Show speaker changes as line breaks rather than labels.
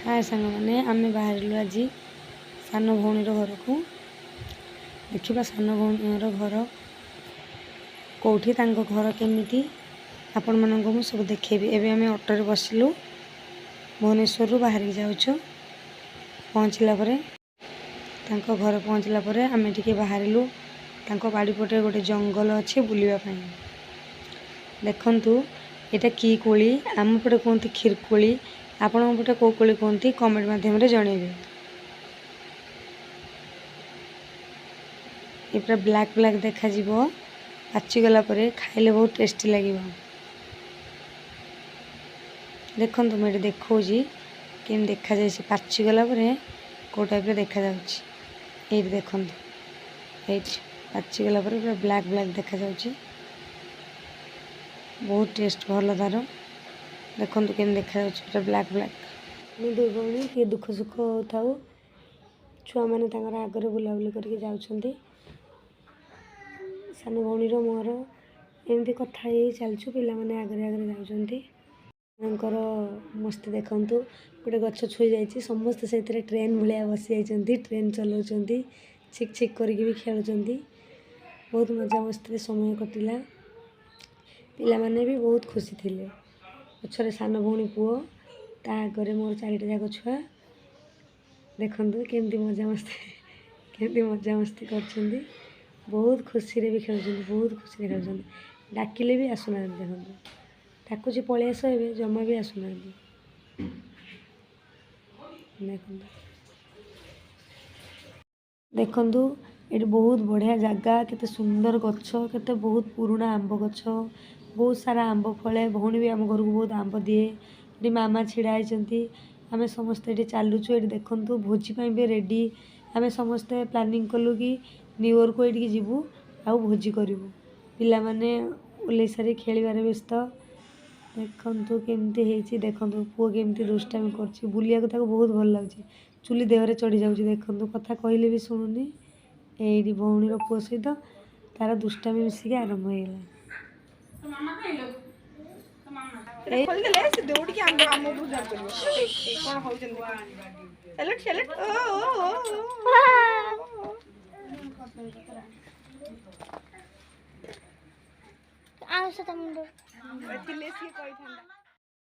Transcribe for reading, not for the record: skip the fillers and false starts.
ହାଏ ସାଙ୍ଗମାନେ, ଆମେ ବାହାରିଲୁ ଆଜି ସାନ ଭଉଣୀର ଘରକୁ। ଦେଖିବା ସାନ ଭଉଣୀର ଘର କେଉଁଠି, ତାଙ୍କ ଘର କେମିତି, ଆପଣମାନଙ୍କୁ ମୁଁ ସବୁ ଦେଖେଇବି। ଏବେ ଆମେ ଅଟୋରେ ବସିଲୁ, ଭୁବନେଶ୍ୱରରୁ ବାହାରିକି ଯାଉଛୁ। ପହଞ୍ଚିଲା ପରେ, ତାଙ୍କ ଘରେ ପହଞ୍ଚିଲା ପରେ ଆମେ ଟିକେ ବାହାରିଲୁ ତାଙ୍କ ବାଡ଼ି ପଟେ ଗୋଟେ ଜଙ୍ଗଲ ଅଛି ବୁଲିବା ପାଇଁ। ଦେଖନ୍ତୁ, ଏଇଟା କି କୋଳି? ଆମ ପଟେ କୁହନ୍ତି କ୍ଷୀରକୋଳି। ଆପଣଙ୍କ ପଟେ କେଉଁ କୋଳି କୁହନ୍ତି, କମେଣ୍ଟ ମାଧ୍ୟମରେ ଜଣେଇବେ। ଏ ପୁରା ବ୍ଲାକ୍ ବ୍ଲାକ୍ ଦେଖାଯିବ ପାଚିଗଲା ପରେ, ଖାଇଲେ ବହୁତ ଟେଷ୍ଟି ଲାଗିବ। ଦେଖନ୍ତୁ, ମୁଁ ଏଠି ଦେଖାଉଛି କେମିତି ଦେଖାଯାଏ। ସେ ପାଚିଗଲା ପରେ କେଉଁ ଟାଇପ୍ର ଦେଖାଯାଉଛି, ଏଇଠି ଦେଖନ୍ତୁ। ଏଇଠି ପାଚିଗଲା ପରେ ପୁରା ବ୍ଲାକ୍ ବ୍ଲାକ୍ ଦେଖାଯାଉଛି। ବହୁତ ଟେଷ୍ଟ ଭଲ ତା'ର। ଦେଖନ୍ତୁ କେମିତି ଦେଖାଯାଉଛି, ପୁରା ବ୍ଲାକ୍ ବ୍ଲାକ୍। ଆମେ ଦୁଇ ଭଉଣୀ ଟିକେ ଦୁଃଖ ସୁଖ ହେଉଥାଉ। ଛୁଆମାନେ ତାଙ୍କର ଆଗରେ ବୁଲାବୁଲି କରିକି ଯାଉଛନ୍ତି। ସାନ ଭଉଣୀର ମୋର ଏମିତି କଥା ହେଇ ଚାଲିଛୁ। ପିଲାମାନେ ଆଗରେ ଆଗରେ ଯାଉଛନ୍ତି। ତାଙ୍କର ମସ୍ତି ଦେଖନ୍ତୁ। ଗୋଟେ ଗଛ ଛୁଇଁ ଯାଇଛି, ସମସ୍ତେ ସେଇଥିରେ ଟ୍ରେନ୍ ଭଳିଆ ବସି ଯାଇଛନ୍ତି, ଟ୍ରେନ୍ ଚଲାଉଛନ୍ତି, ଛିକ୍ ଛିକ୍ କରିକି ବି ଖେଳୁଛନ୍ତି। ବହୁତ ମଜାମସ୍ତିରେ ସମୟ କଟିଲା। ପିଲାମାନେ ବି ବହୁତ ଖୁସି ଥିଲେ। ପଛରେ ସାନ ଭଉଣୀ ପୁଅ, ତା ଆଗରେ ମୋର ଚାରିଟା ଯାକ ଛୁଆ। ଦେଖନ୍ତୁ କେମିତି ମଜାମସ୍ତି କରୁଛନ୍ତି। ବହୁତ ଖୁସିରେ ବି ଖେଳୁଛନ୍ତି, ବହୁତ ଖୁସିରେ ଖେଳୁଛନ୍ତି। ଡାକିଲେ ବି ଆସୁନାହାନ୍ତି। ଦେଖନ୍ତୁ, ଡାକୁଛି ପଳେଇ ଆସ ଏବେ, ଜମା ବି ଆସୁନାହାନ୍ତି। ଦେଖନ୍ତୁ, ଦେଖନ୍ତୁ, ଏଠି ବହୁତ ବଢ଼ିଆ ଜାଗା। କେତେ ସୁନ୍ଦର ଗଛ, କେତେ ବହୁତ ପୁରୁଣା ଆମ୍ବ ଗଛ। ବହୁତ ସାରା ଆମ୍ବ ଫଳେ। ଭଉଣୀ ବି ଆମ ଘରକୁ ବହୁତ ଆମ୍ବ ଦିଏ। ଏଠି ମାମା ଛିଡ଼ା ହେଇଛନ୍ତି। ଆମେ ସମସ୍ତେ ଏଠି ଚାଲୁଛୁ। ଏଠି ଦେଖନ୍ତୁ, ଭୋଜି ପାଇଁ ବି ରେଡ଼ି। ଆମେ ସମସ୍ତେ ପ୍ଲାନିଂ କଲୁ କି ନ୍ୟୁ ଇୟର୍କୁ ଏଇଠିକି ଯିବୁ ଆଉ ଭୋଜି କରିବୁ। ପିଲାମାନେ ଓହ୍ଲେଇ ସାରି ଖେଳିବାରେ ବ୍ୟସ୍ତ। ଦେଖନ୍ତୁ କେମିତି ହେଇଛି। ଦେଖନ୍ତୁ, ପୁଅ କେମିତି ଦୁଷ୍ଟାମି କରୁଛି। ବୁଲିବାକୁ ତାକୁ ବହୁତ ଭଲ ଲାଗୁଛି। ଚୁଲି ଦେହରେ ଚଢ଼ି ଯାଉଛି। ଦେଖନ୍ତୁ, କଥା କହିଲେ ବି ଶୁଣୁନି। ଏଇଠି ଭଉଣୀର ପୁଅ ସହିତ ତାର ଦୁଷ୍ଟାମି ମିଶିକି ଆରମ୍ଭ ହେଇଗଲା।
ଖୋଲିଦେଲେ ସେ ଦୌଡ଼ିକି ଆମ ଉପରକୁ ଜମ୍ପ କରିବ। ଏଇ କ'ଣ ହଉଛନ୍ତି? ସାଲୁଟ ସାଲୁଟ, ଓ ଓ ଓ।
ଆଉଁସ ତା ମୁଣ୍ଡ।
ଥିଲେ ସିଏ କହିଥାନ୍ତା।